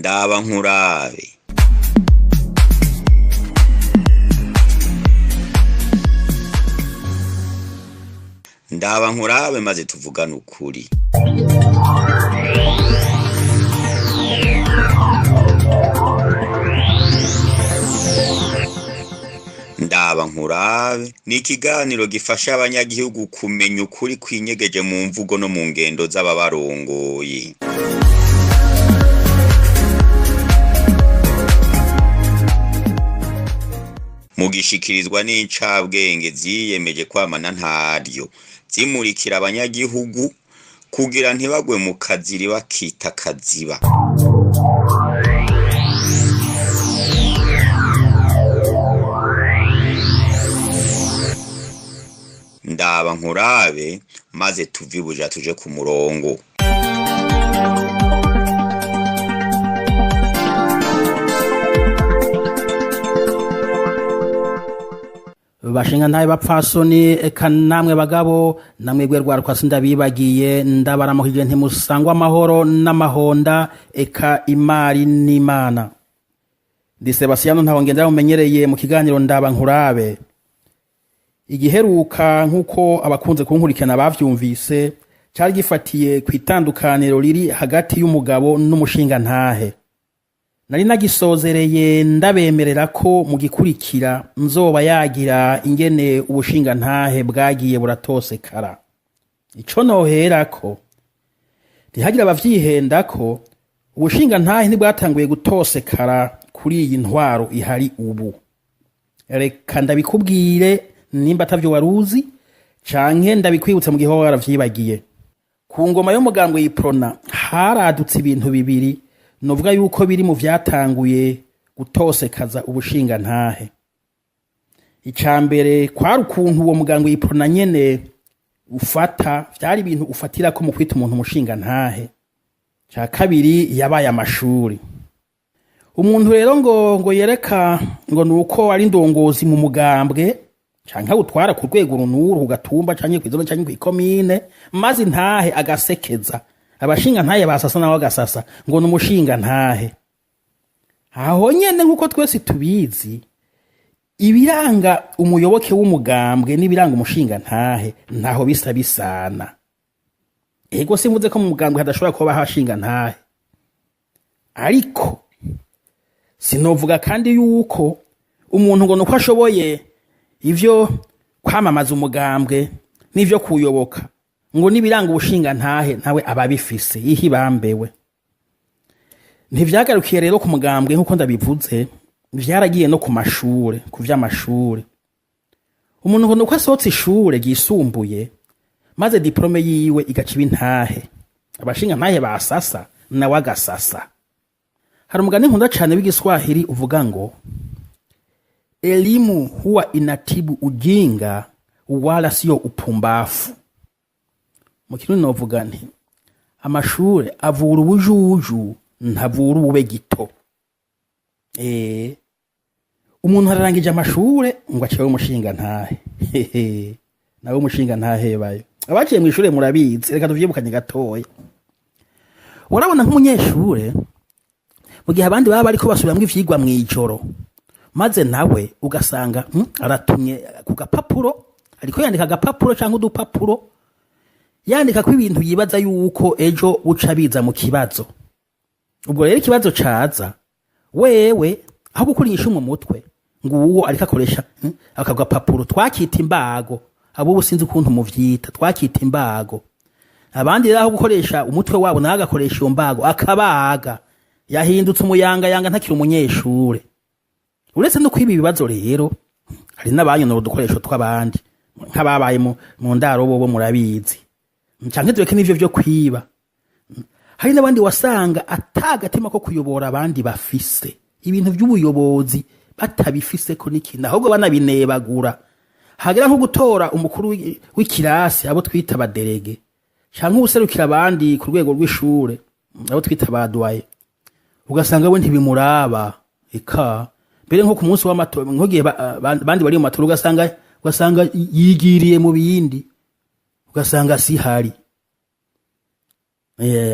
Ndaba nkurabe. Ndaba nkurabe maze tuvugane ukuri. Ndaba nkurabe ni ikiganiro gifasha abanyagihugu kumenya ukuri kwinyegeje mu mvugo no mu ngendo z'ababarongoye. Mugishikirizwa n'incabwenge ziyemeje kwamana ntaryo zimurikira abanyagihugu kugira ntibagwe mu kaziri bakita kaziba. Ndaba nkurabe maze tuve ibuja tuje ku murongo. Bashinga ntaye bapfasoni, eka namwe bagabo, namwe gwe rwaruka, sindabibagiye, ndabaramukije ntimusangwa amahoro n'amahonda, eka imari n'Imana. Ndi Sebastiano ntaho ngendera mumenyereye mu kiganiro Ndaba Nkurabe. Igiheruka, nk'uko abakunze kunkurikirana bavyumvise, cari gifatiye ku itandukaniro riri hagati y'umugabo n'umushingantahe. Nari nagisozereye ndabemerera ko mu gikurikira nzoba yagira ingene ubushingantahe bwagiye buratosekara. Ico noherako, ntihagira abavyihendako, ubushingantahe ntibwatanguye gutosekara kuri iyi ntwaro ihari ubu. Reka ndabikubwire nimba atavyo waruzi, canke ndabikwibutsa mu gihe woba waravyibagiye. Ku ngoma y'umugambwe Iprona haradutse ibintu bibiri novuga yuko biri mu vyatanguye gutosekaza ubushingantahe. Ica mbere kwari ukuntu uwo mugambwe Iprona nyene ufata, vyari ibintu ufatirako mu kwita umuntu umushingantahe. Ca kabiri yabaye amashuri. Umuntu rero ngo yereka ngo nuko ari ndongozi mu mugambwe canke awutwara ku rwego runuru, ku gatumba canke kw'izone canke kw'ikomine, maze intahe agasekeza, abashinga ntahe basasa nawe agasasa ngo ni umushinga ntahe. Aho nyene, nk'uko twese tubizi, ibiranga umuyoboke w'umugambwe n'ibiranga umushinga ntahe ntaho bisa bisana. Ego, simvuze ko mu mugambwe hadashobora kuba hashinga ntahe, ariko sinovuga kandi yuko umuntu ngo nuko ashoboye ivyo kwamamaza umugambwe n'ivyo kuyoboka ngo n'ibiranga ubushinga ntahe ntawe ababifise iho ibambewe. Ntivyagarukiye rero ku mugambwe, nk'uko ndabivuze, vyaragiye no ku mashure. Ku vy'amashure, umuntu ngo nuko asohotse ishure ryisumbuye maze diplôme yiwe igaca iba intahe, abashinga ntahe basasa nawe agasasa. Hari umugani nkunda cane w'igiswahili uvuga ngo "Elimu huwa inatibu ujinga wala sio upumbafu." Mu kirundi novuga nti amashure avura ubujuju, ntavura ubube gito. Umuntu ararangije amashure ngo aciwe umushinga ntahe. Hehe, nawe umushinga ntahe bayo abaciye mw'ishure murabizi. Reka tuvyibukanye gatoya. Urabona nk'umunyeshure mu gihe abandi baba bariko basubiramwo ivyigwa mw'ijoro, maze nawe ugasanga aratumye ku gapapuro, ariko yandika agapapuro canke udupapuro, yandika ko ibintu yibaza yuko ejo buca biza mu kibazo. Ubwo rero ikibazo caza, wewe aho gukura inyishu mu mutwe, nguwo ariko akoresha aka gapapuro twakita imbago. Abo sinzi ukuntu muvyita, twakita imbago. Abandi rero aho gukoresha umutwe wabo, nawe agakoresha iyo mbago akabaga, yahindutse umuyangayanga, ntakiri umunyeshure. Uretse no kwiba ibibazo rero, hari n'abanyonora udukoresho tw'abandi, nk'ababaye mu ndaro bobo murabizi. Canke tureke n'ivyo vyo kwiba, hari n'abandi wasanga atagatima ko kuyobora abandi bafise, ibintu vy'ubuyobozi batabifise ko n'ikintu, ahubwo banabinebagura. Hagera nko gutora umukuru w'ikirasi, abo twita aba délégués, canke uwuserukira abandi ku rwego rw'ishure, abo twita ba doyen, ugasanga we ntibimuraba. Eka mbere nko ku munsi w'amatora, nk'igihe bandi bari mu matora, ugasanga yigiriye mu bindi, ugasanga sihari.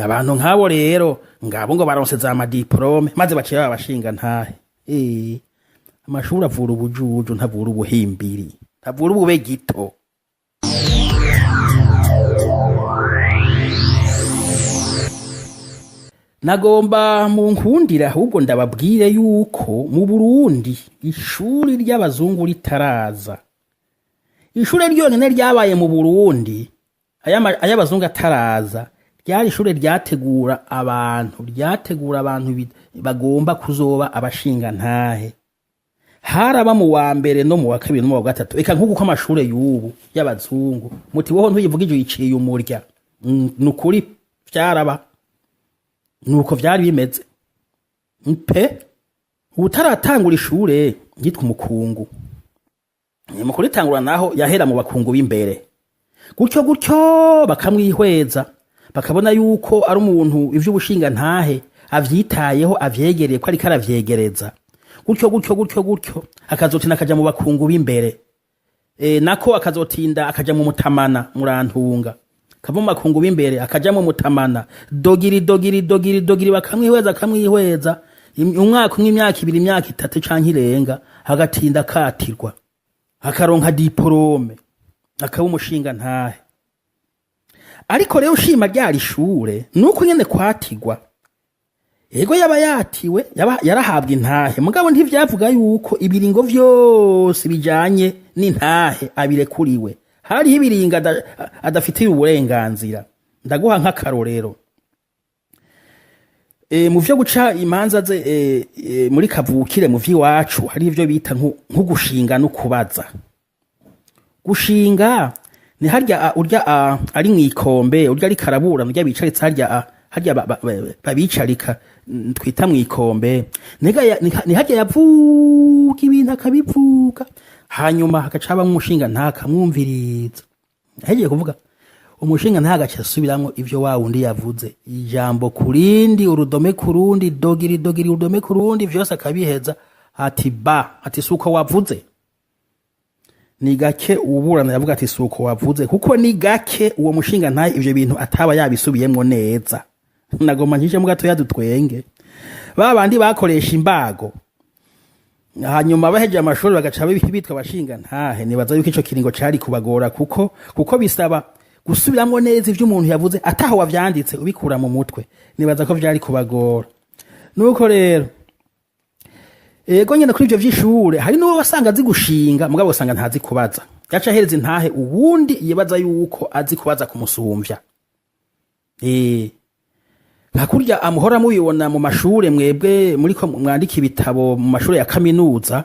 Abantu nk'abo rero Ngabo ngo baronse za ma diplômes, maze baciye baba abashingantahe. Amashuri avura ubujuju, ntavura ubuhimbiri, ntavura ubube gito. Nagomba mu nkundira ahubwo ndababwire yuko mu Burundi ishuri ry'abazungu ritaraza, ishure ryonyene ryabaye mu Burundi ay'abazungu ataraza, ryari ishure ryategura abantu, ryategura abantu bagomba kuzoba abashingantahe. Haraba mu wa mbere no mu wa kabiri no mu wa gatatu, eka nk'uko uko amashure y'ubu y'abazungu muti woho ntuyivugije uyiciye umurya. Nukuri vyaraba nuko vyari bimeze pe. Utaratangura ishure yitwa umukungu, mu kuritangura naho yahera mu bakungu b'imbere, gutyo gutyo bakamwihweza, bakabona yuko ari umuntu ivy'ubushingantahe avyitayeho, avyegereye, ko ariko aravyegereza, gutyo gutyo gutyo gutyo, akazotinda akaja mu bakungu b'imbere, nako akazotinda akaja mu mutamana, murantunga, kava mu bakungu b'imbere akaja mu mutamana, dogiri dogiri dogiri dogiri, bakamwihweza, akamwihweza umwaka umwe, imyaka 2, imyaka 3 canke irenga, agatinda akatirwa, akaronka diplôme, akaba umushingantahe. Ariko rero ushima ryari ishure nuko nyene kwatigwa, ego yaba yatiwe, yaba yarahabwa intahe, mugabo ntivyavuga yuko ibiringo vyose bijanye n'intahe abirekuriwe. Hariho ibiringo adafitiye uburenganzira. Ndaguha nk'akarorero, mu vyo guca imanza ze, muri kavukire mu vy'iwacu hari ivyo bita nko gushinga no kubaza. Gushinga ni harya urya ari mw'ikombe, urya ari karabura, urya bicaritse harya, harya babicarika, twita mw'ikombe. Ni harya yavuga ibintu akabivuga, hanyuma hagaca habamwo umushinga ntakamwumviriza. Ahejeje kuvuga, umushinga ntagaca asubiramwo ivyo wa wundi yavuze, ijambo kurindi, urudome kurundi, dogiri dogiri, urudome kurundi, vyose akabiheza, ati ba, ati suko wavuze. Ni gake uburana yavuga ati suko wavuze, kuko ni gake uwo mushinga ntaye ivyo bintu ataba yabisubiyemwo neza. Nagoma nkije mu gatoya dutwenge ba bandi bakoresha imbago, hanyuma bahejeje amashuri bagaca bitwa abashinga ntahe. Nibaza yuko ico kiringo cari kubagora, kuko bisaba gusubiramwo neza ivyo umuntu yavuze ataho wavyanditse, ubikura mu mutwe. Nibaza ko vyari kubagora. Nuko rero ego nyene kuri ivyo vy'ishure hari n'uwo wasanga azi gushinga, mugabo usanga ntazi kubaza, yaca ahereza intahe uwundi yibaza yuko azi kubaza kumusumvya. Nka kurya amuhora mubibona mu mashure, mwebwe muriko mwandika ibitabo mu mashure ya kaminuza,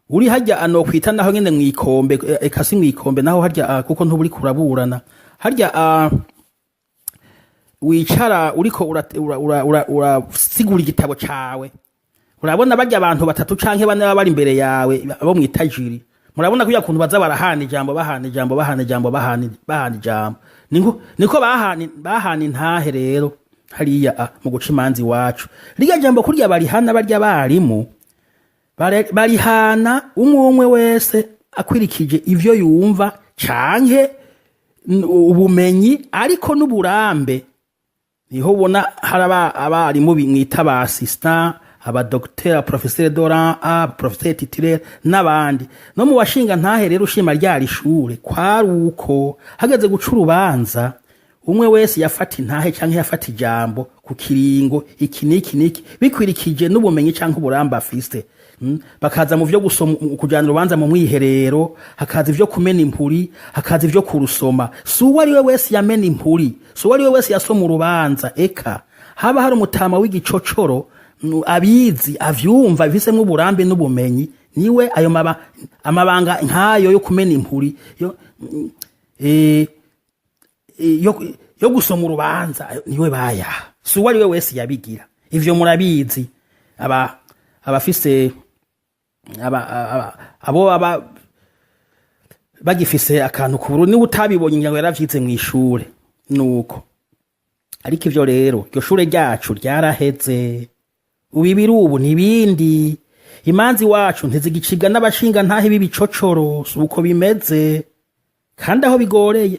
uri harya anokwita naho nyene mwikombe, eka si mwikombe naho harya, kuko ntuburi kuraburana harya, wicara uriko urasigura igitabo cawe, urabona barya abantu batatu canke bane baba bari imbere yawe, abo mwita jury. Murabona kuya kuntu baza barahana ijambo, bahana ijambo, bahana ijambo, bahana ijambo. Niko bahana intahe rero hariya, mu guca imanza iwacu, rirya jambo kurya barihana, barya barimu barihana umwe umwe wese akwirikije ivyo yumva canke ubumenyi, ariko n'uburambe. Niho ubona hari abarimu mwita ba assistant, abadocteur, professeur de rang A, professeur titulaire n'abandi. No mu bashinga ntahe rero ushima ryari ishure, kwari uko hageze guca urubanza, umwe wese yafata intahe canke yafata ijambo ku kiringo iki n'iki n'iki, bikwirikije n'ubumenyi canke uburambe afise. Bakaza mu vyo gusoma, kujana urubanza mu mwiherero, hakaza ivyo kumena impuri, hakaza ivyo kurusoma. Si uwo ari we wese yamena impuri, si uwo ari we wese yasoma urubanza. Eka haba hari umutama w'igicocoro, abizi, avyumva, bifisemwo uburambe n'ubumenyi, niwe ayo amabanga nk'ayo yo kumena impuri, yo gusoma urubanza, niwe bayaha. Si uwo ari we wese yabigira. Ivyo murabizi, aba abafise abo aba bagifise akantu ku Burundi. Niba utabibonye, ngira ngo yaravyize mw'ishure nuko. Ariko ivyo rero, iryo shure ryacu ryaraheze. Ubu ibiri ubu ntibindi imanza iwacu ntizigicibwa n'abashinga ntahe b'ibicocoro, si uko bimeze. Kandi aho bigoreye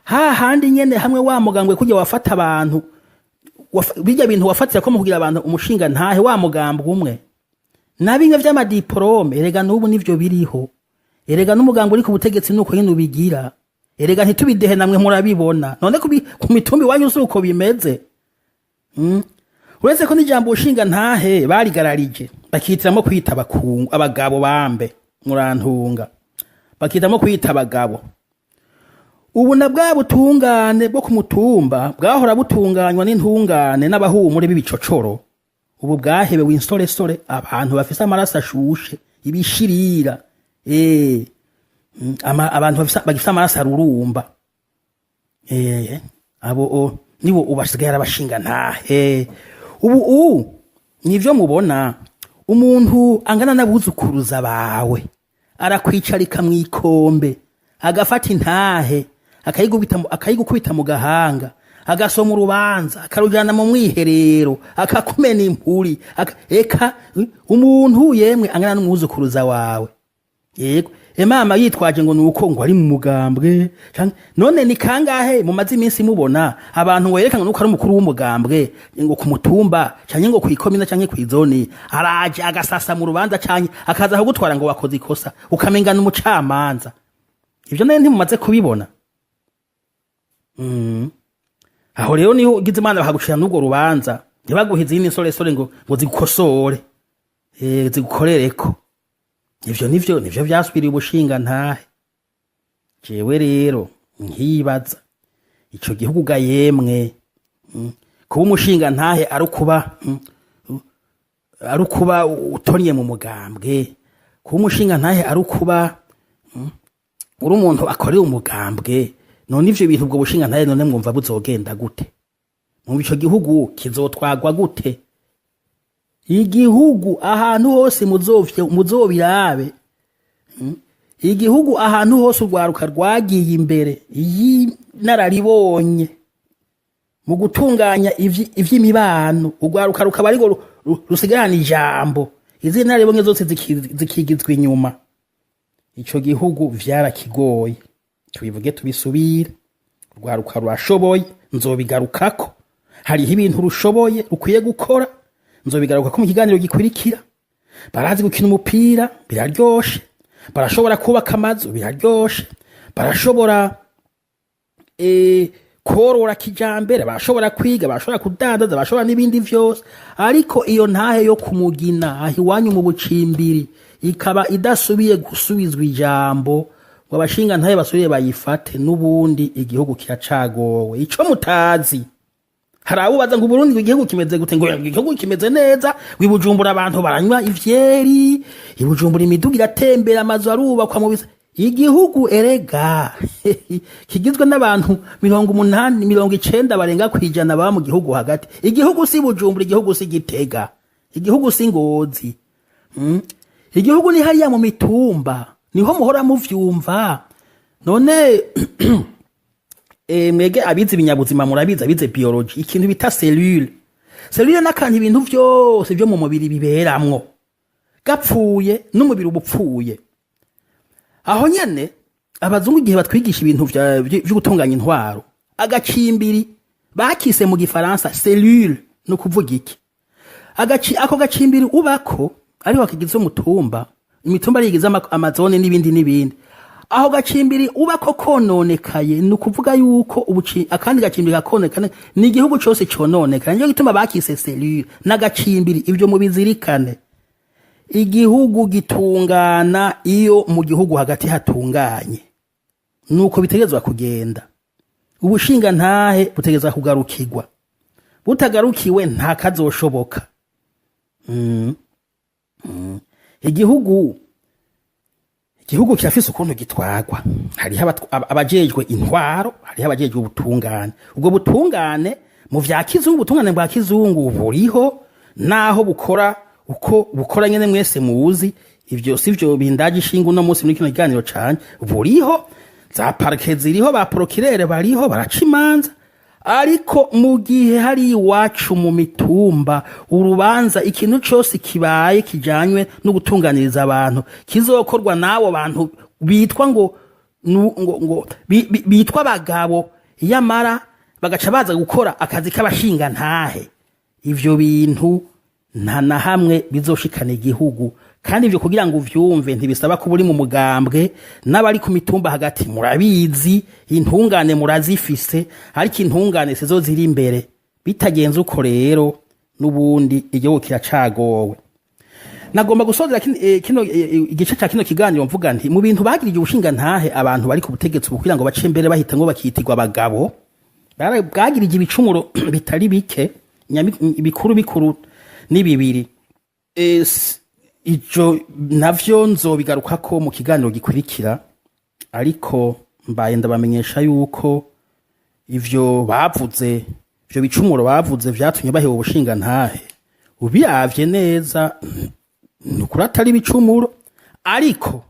hahandi nyene hamwe wa mugambwe kujya wafata abantu. Bijya bintu wafatira ko mu kugira abantu umushinga ntahe wa mugambwe umwe na bimwe vy'amadiporome, erega n'ubu nivyo biriho. Erega n'umugambwe uri ku butegetsi nuko nyene ubigira. Erega ntitubidehe, namwe murabibona. None ku mitumba iwanyu si uko bimeze? Uretse ko n'ijambo ushinga ntahe barigararije, bakihitiramo kwita abakungu, abagabo bambe, murantunga, bakihitiramo kwita abagabo. Ubu na bwa butungane bwo ku mutumba bwahora butunganywa n'intungane n'abahumure b'ibicocoro, ubu bwahebewe insoresore, abantu bafise amaraso ashushe, ibishirira, abantu bagifise amaraso arurumba, abo nibo ubasigaye arabashinga ntahe. Ubu nivyo mubona, umuntu angana n'abuzukuruza bawe arakwicarika mw'ikombe, agafata intahe akayigukubita mu gahanga, agasoma urubanza, akarujana mu mwiherero, akakumena impuri, eka umuntu yemwe angana n'umwuzukuruza wawe. Yego emama, yitwaje ngo nuko ngo ari mu mugambwe. None ni kangahe mumaze iminsi mubona abantu ngo yerekana nuko ari umukuru w'umugambwe, ngo ku mutumba canke ngo kw'ikomine canke kw'izoni, araje agasasa mu rubanza canke akaza kugutwara ngo wakoze ikosa, ukamengana umucamanza? Ivyo nayo ntimumaze kubibona? Aho rero niho ugize Imana bakagucira n'urwo rubanza, ntibaguhe izindi nsoresore ngo zigukosore, zigukorereko. Ivyo nivyo vyasubiriye ubushinga ntahe. Jewe rero nkibaza ico gihugu ga yemwe, kuba umushinga ntahe ari ukuba ari ukuba utonye mu mugambwe, kuba umushinga ntahe ari ukuba uri umuntu akorera umugambwe. None ivyo bintu, ubwo bushinga ntahe, none mwumva buzogenda gute? Mwumva ico gihugu kizotwagwa gute? Igihugu ahantu hose muzobirabe, igihugu ahantu hose urwaruka rwagiye imbere y'inararibonye mu gutunganya ivy'imibano, urwaruka rukaba ariko rusigarana ijambo, izindi nararibonye zose zikigizwa inyuma, ico gihugu vyarakigoye. Tubivuge tubisubire, urwaruka rurashoboye, nzobigarukako. Hariho ibintu rushoboye rukwiye gukora, nzobigarukako mu kiganiro gikurikira. Barazi gukina umupira, biraryoshe. Barashobora kubaka amazu, biraryoshe. Barashobora korora kijambere, barashobora kwiga, barashobora kudandaza, barashobora n'ibindi vyose. Ariko iyo ntahe yo kumugina aho iwanyu mu bucimbiri ikaba idasubiye gusubizwa ijambo ngo abashinga ntahe basubire bayifate, n'ubundi igihugu kiracagowe. Ico mutazi, hari abubaza ngo Uburundi, ngo igihugu kimeze gute? Ngo igihugu kimeze neza, ngo i Bujumbura abantu baranywa ivyeri, i Bujumbura imiduga iratembera, amazu arubakwa mu bisa. Igihugu erega kigizwe n'abantu 80, 90 barenga kwijana baba mu gihugu hagati. Igihugu si Bujumbura, igihugu si Gitega, igihugu si Ngozi. Igihugu ni hariya mu mitumba, niho muhora muvyumva. None mwege abize ibinyabuzima murabizi, abize biology, ikintu bita cellule. Cellule n'akantu ibintu vyose vyo mu mubiri biberamwo. Gapfuye, n'umubiri uba upfuye. Aho nyene abazungu igihe batwigisha ibintu vyo gutunganya intwaro, agacimbiri bakise mu gifaransa cellule. No kuvuga iki? Ako gacimbiri ubako ariho kagize umutumba, imitumba arigize amazone n'ibindi n'ibindi. Aho gacimbiri ubako kononekaye, ni ukuvuga yuko akandi gacimbiri kakononekaye, ni igihugu cose cononekaye. Nico gituma bakise cellule n'agacimbiri. Ivyo mubizirikane. Igihugu gitungana iyo mu gihugu hagati hatunganye, nuko bitegerezwa kugenda. Ubushinga ntahe butegerezwa kugarukirwa, butagarukiwe nta kazoshoboka. Igihugu kirafise ukuntu gitwagwa. Hariho abajejwe intwaro, hariho abajejwe ubutungane. Ubwo butungane mu vya kizungu, ubutungane bwa kizungu buriho, naho bukora uko bukora nyene mwese muzi. Ivyo sivyo bindaje ishinga uno munsi muri kino kiganiro canje. Buriho, za parquet ziriho, ba procureur bariho, baraca imanza. Ariko mu gihe hari iwacu mu mitumba, urubanza, ikintu cose kibaye kijanywe no gutunganiriza abantu, kizokorwa n'abo bantu bitwa ngo bitwa abagabo, yamara Bagaca baza gukora akazi k'abashingantahe. Ivyo bintu nta na hamwe bizoshikana igihugu. Kandi ivyo kugira ngo uvyumve ntibisaba kuba uri mu mugambwe. N'abari ku mitumba hagati murabizi, intungane murazifise, ariko intungane sizo ziri imbere. Bitagenze uko rero, n'ubundi igihugu kiracagowe. Nagomba gusozera kino igice ca kino kiganiro mvuga nti mu bintu bagirije ubushingantahe abantu bari ku butegetsi ubu kugira ngo bace imbere bahitamwo bakitirwa abagabo, bwagirije ibicumuro bitari bike. Bikuru bikuru ni bibiri. Ijo navyo nzobigarukako mu kiganiro gikurikira, ariko mbaye ndabamenyesha yuko ivyo bavuze, ivyo bicumuro bavuze vyatumye bahewa ubushingantahe, ubiravye neza ni ukuri atari ibicumuro. Ariko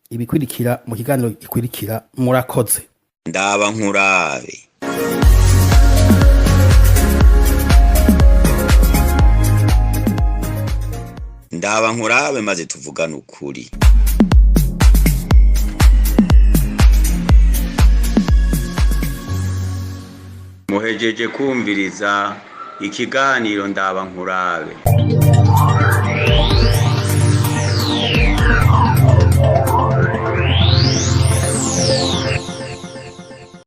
ibikurikira mu kiganiro gikurikira. Murakoze. Ndaba nkurabe. Ndaba nkurabe maze tuvugane ukuri. Muhejeje kumviriza ikiganiro Ndaba nkurabe.